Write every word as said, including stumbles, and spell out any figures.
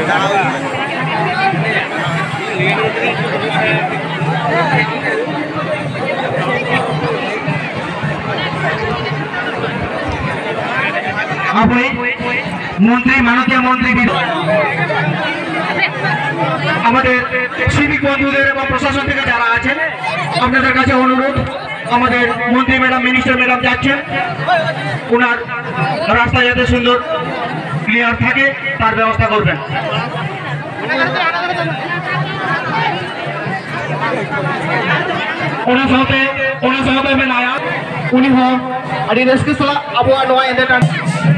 আবহাওয়া মন্ত্রী, মাননীয় মন্ত্রী বিধায়ক, আমাদের সিভিক বন্ধুদের এবং প্রশাসন থেকে যারা আছেন, আপনাদের কাছে অনুরোধ, আমাদের মন্ত্রী ম্যাডাম, মিনিস্টার ম্যাডাম যাচ্ছেন, ওনার রাস্তা যাতে সুন্দর ক্লিয়ার থাকে, তার ব্যবস্থা করবেন। ᱚᱱᱟ ᱥᱟᱶᱛᱮ, ᱚᱱᱟ ᱥᱟᱶᱛᱮ ᱢᱮᱱᱟᱭᱟ, ᱩᱱᱤ ᱦᱚᱸ ᱟᱹᱰᱤ ᱨᱟᱹᱥᱠᱟᱹ ᱥᱟᱞᱟᱜ ᱟᱵᱚᱣᱟᱜ ᱱᱚᱣᱟ entertainment